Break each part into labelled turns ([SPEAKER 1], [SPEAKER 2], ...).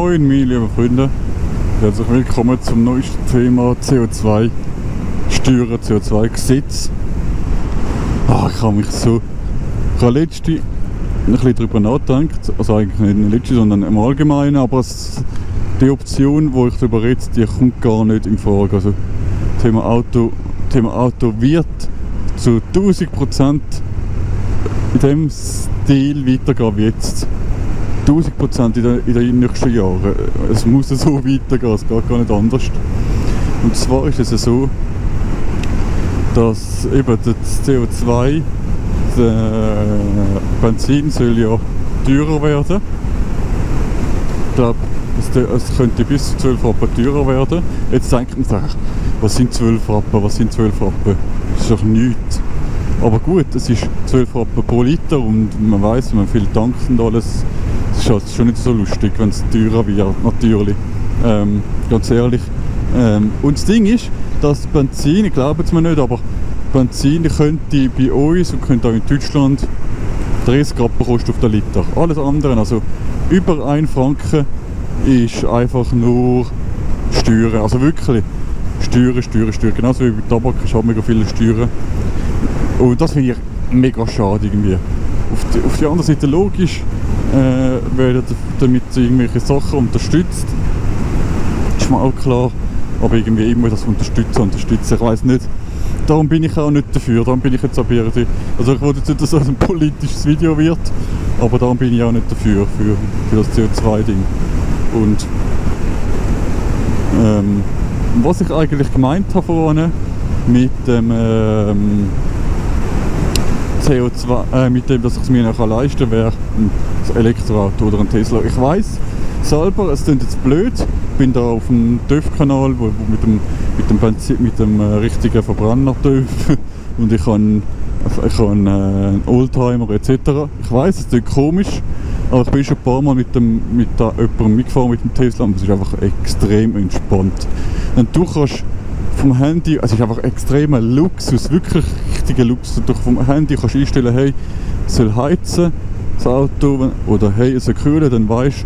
[SPEAKER 1] Moin meine lieben Freunde, herzlich willkommen zum neuesten Thema CO2 Steuern, CO2 Gesetz. Ich habe letztens ein bisschen darüber nachgedacht, also eigentlich nicht letztens, sondern im Allgemeinen, aber die Option, wo ich darüber rede, die kommt gar nicht in Frage. Also Thema Auto wird zu 1000% in dem Stil weitergehen wie jetzt. 1000% in den nächsten Jahren. Es muss so weitergehen, es geht gar nicht anders. Und zwar ist es so, dass eben das CO2, der Benzin soll ja teurer werden. Ich glaube, es könnte bis zu 12 Rappen teurer werden. Jetzt denkt man sich, was sind 12 Rappen? Das ist doch nichts. Aber gut, es ist 12 Rappen pro Liter und man weiss, wenn man viel tankt und alles, es ist halt schon nicht so lustig, wenn es teurer wird, natürlich. Ganz ehrlich. Und das Ding ist, dass Benzin, ich glaube es mir nicht, aber Benzin könnte bei uns und könnte auch in Deutschland 30 Rappen kosten auf den Liter. Alles andere, also über 1 Franken, ist einfach nur Steuern. Also wirklich Steuern. Genauso wie bei Tabak ist auch mega viele Steuern. Und das finde ich mega schade irgendwie. Auf die andere Seite logisch werden damit irgendwelche Sachen unterstützt. Ist mir auch klar. Aber irgendwie immer das unterstützen. Ich weiss nicht. Darum bin ich auch nicht dafür. Darum bin ich jetzt auch bei also ich wollte jetzt nicht, dass das ein politisches Video wird. Aber darum bin ich auch nicht dafür, für das CO2-Ding. Und was ich eigentlich gemeint habe vorhin mit dem CO2, mit dem, dass ich es mir noch leisten kann, wäre ein Elektroauto oder ein Tesla. Ich weiss selber, es klingt jetzt blöd. Ich bin da auf dem TÜV-Kanal, wo mit dem richtigen Verbrenner TÜV und ich habe einen Oldtimer etc. Ich weiss, es klingt komisch, aber ich bin schon ein paar Mal mit jemandem mitgefahren mit dem Tesla und es ist einfach extrem entspannt. Und du kannst vom Handy, es ist einfach extremer Luxus, wirklich richtiger Luxus. Du vom Handy kannst einstellen, hey, es soll heizen, das Auto, oder hey, es soll kühlen, dann weißt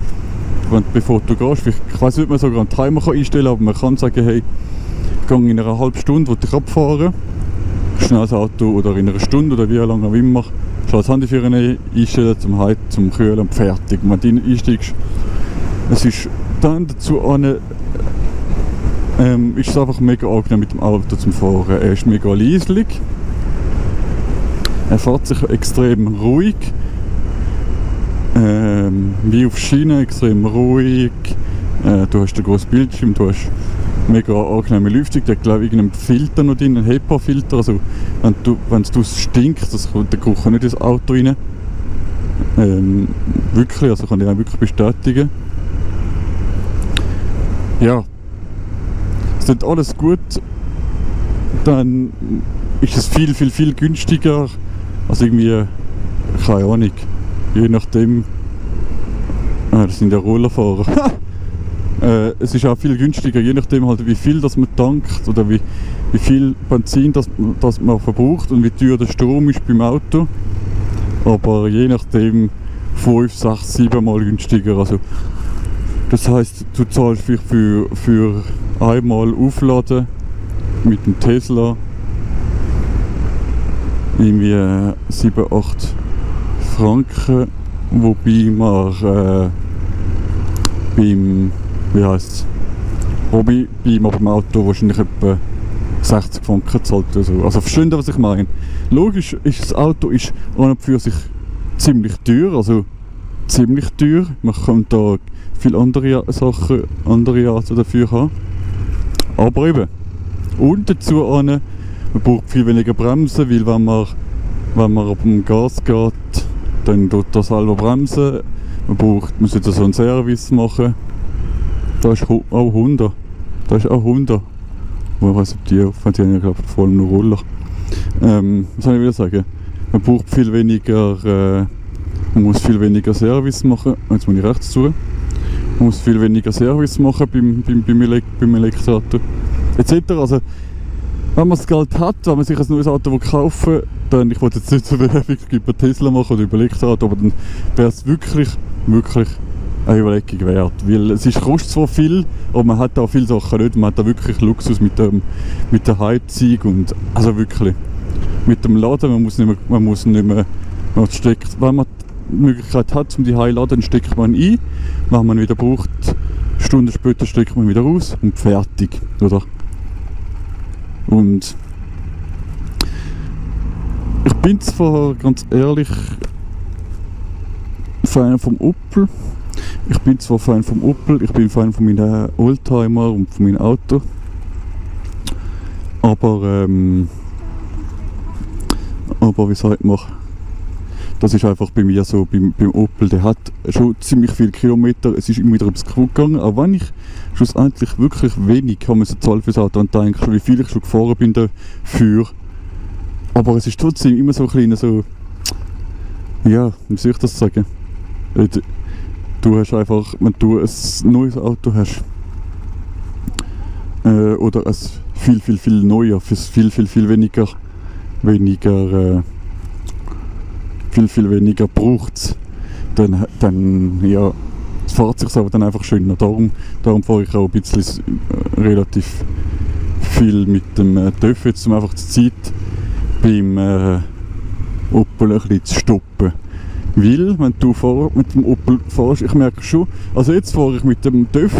[SPEAKER 1] du, bevor du gehst, ich weiss nicht, ob man sogar einen Timer einstellen kann, aber man kann sagen, hey, ich gehe in einer halben Stunde, will ich abfahren, schnell das Auto, oder in einer Stunde, oder wie lange auch immer, kannst das Handy für einen einstellen, zum Heizen, zum Kühlen und fertig. Und wenn du einsteigst, es ist dann dazu ist es einfach mega angenehm mit dem Auto zum Fahren. Er ist mega leislich, er fährt sich extrem ruhig, wie auf Schiene, extrem ruhig. Du hast einen grossen Bildschirm, du hast mega angenehme Lüftung, der hat glaube ich irgendeinen Filter noch drin, einen HEPA-Filter, also wenn es stinkt, das kommt der Geruch nicht ins Auto rein. Wirklich, also kann ich auch wirklich bestätigen. Ja, es ist alles gut, dann ist es viel günstiger, also irgendwie, keine Ahnung, je nachdem, das sind ja Rollerfahrer, es ist auch viel günstiger, je nachdem halt wie viel das man tankt oder wie viel Benzin das man verbraucht und wie teuer der Strom ist beim Auto, aber je nachdem 5, 6, 7 Mal günstiger, also das heisst, du zahlst vielleicht für einmal aufladen mit dem Tesla irgendwie 7, 8 Franken, wobei man beim Auto wahrscheinlich etwa 60 Franken zahlt oder so. Also versteht ihr, was ich meine? Logisch ist das Auto an und für sich ziemlich teuer, man kann da viele andere Sachen, andere Arten dafür haben. Aber eben, und dazu man braucht viel weniger Bremsen, weil wenn man auf dem Gas geht, dann tut das selber bremsen. Man sollte so einen Service machen. Da ist auch Honda. Ich weiß nicht, ob die haben glaube vor allem nur Roller. Was soll ich wieder sagen? Man braucht viel weniger, man muss viel weniger Service machen. Jetzt muss ich rechts zu. Man muss viel weniger Service machen beim Elektroauto etc. Also, wenn man das Geld hat, wenn man sich ein neues Auto kaufen will, dann, ich wollte jetzt nicht so viel über Tesla machen oder über Elektroauto, aber dann wäre es wirklich eine Überlegung wert. Weil es kostet zwar viel, aber man hat auch viele Sachen nicht. Man hat da wirklich Luxus mit der Heizung und also wirklich mit dem Laden. Man muss nicht mehr man steckt, wenn man die Möglichkeit hat, um die Heim zu laden, dann steckt man ein. Wenn man wieder braucht, Stunden später steckt man wieder raus und fertig, oder? Und ich bin zwar ganz ehrlich Fan vom Opel. Ich bin zwar Fan vom Opel, ich bin Fan von meinen Oldtimer und von meinem Auto. Aber wie sagt man, das ist einfach bei mir so, beim Opel, der hat schon ziemlich viele Kilometer, es ist immer wieder etwas kaputt gegangen, auch wenn ich schlussendlich wirklich wenig habe müssen zahlen für das Auto und denke schon, wie viel ich schon gefahren bin dafür. Aber es ist trotzdem immer so ein kleiner, so, ja, wie soll ich das sagen? Du hast einfach, wenn du ein neues Auto hast, oder ein viel neuer, für viel weniger braucht es, dann ja, es fährt sich aber dann einfach schöner. Darum fahre ich auch ein bisschen relativ viel mit dem TÜV, jetzt um einfach die Zeit beim Opel ein bisschen zu stoppen. Weil, wenn du mit dem Opel fährst, ich merke schon, also jetzt fahre ich mit dem TÜV,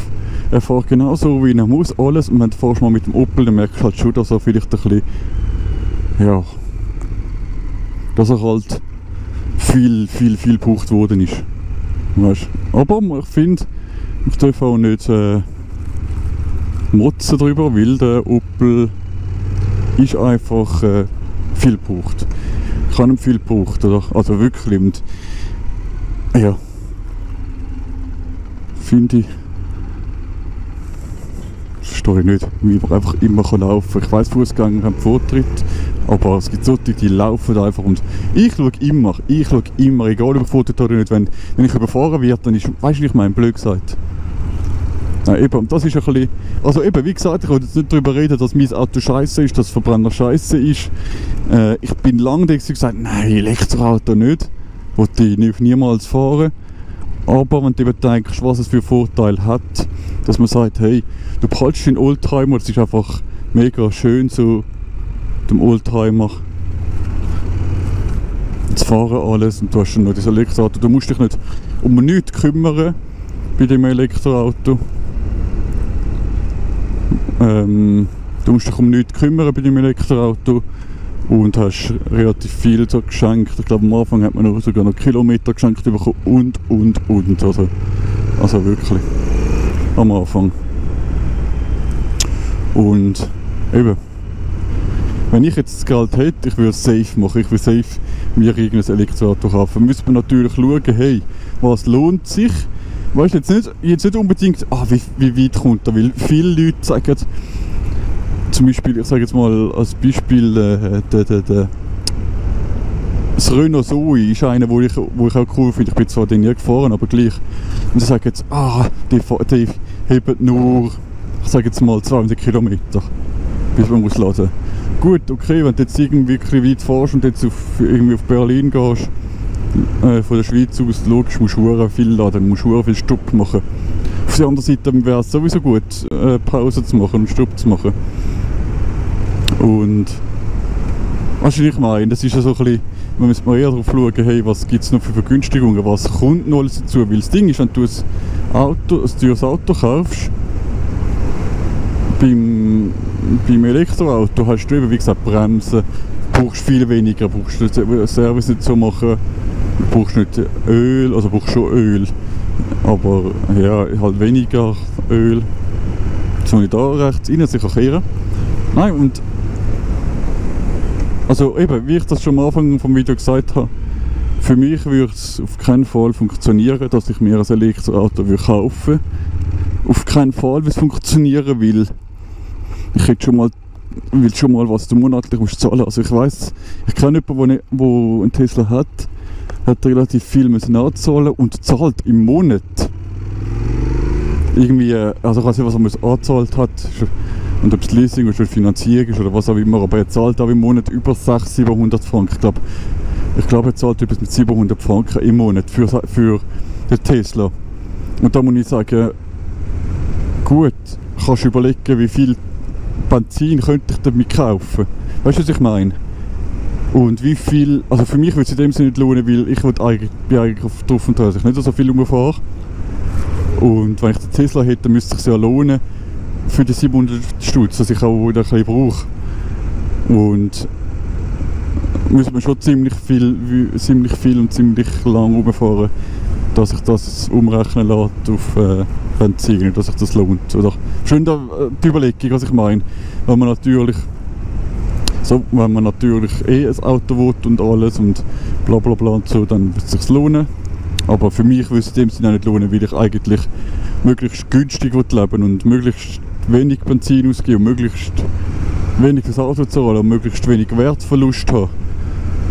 [SPEAKER 1] er fährt genauso wie er muss, alles, und wenn du fährst mal mit dem Opel, dann merkst du halt schon, dass er vielleicht ein bisschen, ja, dass er halt viel gebraucht worden ist. Weißt? Aber ich finde, ich darf auch nicht motzen darüber, weil der Opel ist einfach viel gebraucht. Ich habe ihn viel gebraucht, oder? Also wirklich. Und ja, finde ich, verstehe ich nicht, wie man einfach immer laufen kann. Ich weiss, Fußgänger haben Vortritt, aber es gibt solche, die laufen einfach. Und ich schaue immer, egal ob ich Vortritt habe oder nicht, wenn ich überfahren werde, dann ist, weißt du, ich meine, blöd gesagt. Ja, eben, das ist ein bisschen, also eben, wie gesagt, ich wollte jetzt nicht darüber reden, dass mein Auto scheiße ist, dass der Verbrenner scheiße ist. Ich bin lange gesagt, nein, Elektroauto nicht, wollte ich niemals fahren. Aber wenn du eben denkst, was es für Vorteile hat, dass man sagt, hey, du behaltest den Oldtimer, das ist einfach mega schön, so dem Oldtimer zu fahren alles, und du hast dann noch das Elektroauto, du musst dich nicht um nichts kümmern bei dem Elektroauto. Du musst dich um nichts kümmern bei dem Elektroauto und hast relativ viel so geschenkt. Ich glaube, am Anfang hat man noch sogar noch Kilometer geschenkt bekommen und. Also wirklich. Am Anfang. Und eben. Wenn ich jetzt das Geld hätte, ich würde es safe machen. Ich würde safe mir irgendein Elektroauto kaufen. Müsste man natürlich schauen, hey, was lohnt sich? Weißt du, jetzt nicht unbedingt, wie weit kommt er, weil viele Leute sagen, zum Beispiel, ich sage jetzt mal als Beispiel, das Renault Zoe ist einer, wo ich auch cool finde. Ich bin zwar den nie gefahren, aber gleich. Und sie sagen jetzt, die heben nur, ich sage jetzt mal 200 Kilometer, bis man muss laden. Gut, okay, wenn du jetzt irgendwie weit fährst und jetzt irgendwie auf Berlin gehst, von der Schweiz aus, logisch, musst du viel laden, musst du viel Stopp machen. Auf der anderen Seite wäre es sowieso gut, Pause zu machen und Stopp zu machen. Und weißt du, was ich meine? Das ist ja so ein bisschen, man muss mal eher darauf schauen, hey, was gibt es noch für Vergünstigungen, was kommt noch alles dazu. Weil das Ding ist, wenn du ein teures Auto kaufst, beim Elektroauto hast du eben, wie gesagt, Bremsen, brauchst viel weniger, brauchst den Service nicht so machen, brauchst nicht Öl, also brauchst schon Öl, aber ja, halt weniger Öl. Jetzt muss ich da rechts rein, sicher kehren. Nein, und also eben, wie ich das schon am Anfang vom Video gesagt habe, für mich würde es auf keinen Fall funktionieren, dass ich mir ein Elektroauto kaufen würde. Auf keinen Fall würde es funktionieren, weil ich hätte schon mal was du monatlich musst zahlen. Also ich weiss, ich kenne jemanden, der einen Tesla hat relativ viel müssen anzahlen und zahlt im Monat irgendwie, also ich weiß nicht, was er angezahlt hat und ob es Leasing oder Finanzierung ist oder was auch immer, aber er zahlt auch im Monat über 600-700 Franken. Ich glaube, er zahlt etwas mit 700 Franken im Monat für den Tesla. Und da muss ich sagen, gut, kannst du überlegen, wie viel Benzin könnte ich damit kaufen. Weißt du, was ich meine? Und wie viel, also für mich würde es in dem Sinne nicht lohnen, weil ich bin eigentlich drauf und dran, dass ich nicht so viel rumfahre. Und wenn ich den Tesla hätte, dann müsste es sich ja lohnen für die 700 Stutz, dass ich auch wieder ein bisschen brauche. Und müssen wir schon ziemlich viel und ziemlich lang rumfahren, dass sich das umrechnen lässt auf Benzin, dass sich das lohnt. Oder schön die Überlegung, was ich meine. Wenn man natürlich ein Auto will und alles und bla bla bla und so, dann wird es sich lohnen. Aber für mich würde es in dem Sinne auch nicht lohnen, weil ich eigentlich möglichst günstig leben und möglichst wenig Benzin ausgeben und möglichst wenig fürs Auto zahlen und möglichst wenig Wertverlust haben.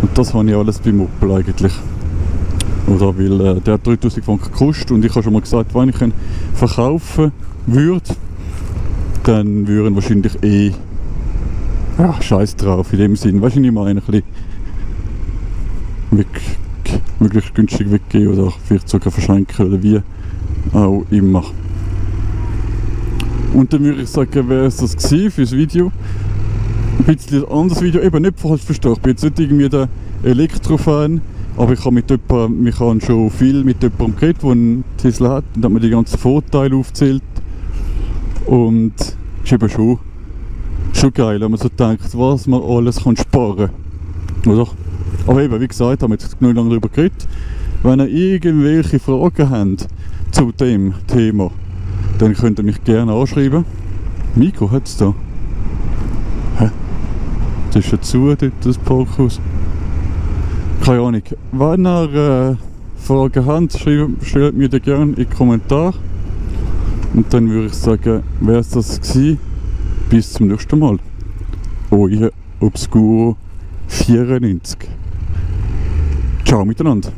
[SPEAKER 1] Und das habe ich alles beim Opel eigentlich. Oder weil der hat 3000 Franken gekostet und ich habe schon mal gesagt, wenn ich ihn verkaufen würde, dann würden wahrscheinlich scheiß drauf in dem Sinn. Weißt du, ich meine, ein bisschen möglichst günstig weggeben oder vielleicht sogar verschenken oder wie auch immer. Und dann würde ich sagen, wäre es das gewesen für das Video. Ein bisschen ein anderes Video, eben nicht falsch verstehen. Ich bin jetzt nicht irgendwie der Elektrofan, aber ich habe schon viel mit jemandem geredet, der einen Tesla hat und hat mir die ganzen Vorteile aufgezählt. Und es ist eben schon geil, wenn man so denkt, was man alles sparen kann. Oder? Aber eben, wie gesagt, haben wir jetzt genug lange darüber geredet. Wenn ihr irgendwelche Fragen habt zu dem Thema, dann könnt ihr mich gerne anschreiben. Mikro hat es da. Hä? Das ist ja zu, das Parkhaus. Keine Ahnung. Wenn ihr Fragen habt, stellt mir die gerne in die Kommentare. Und dann würde ich sagen, wäre es das gewesen. Bis zum nächsten Mal. Euer Obscuro 94. Ciao miteinander.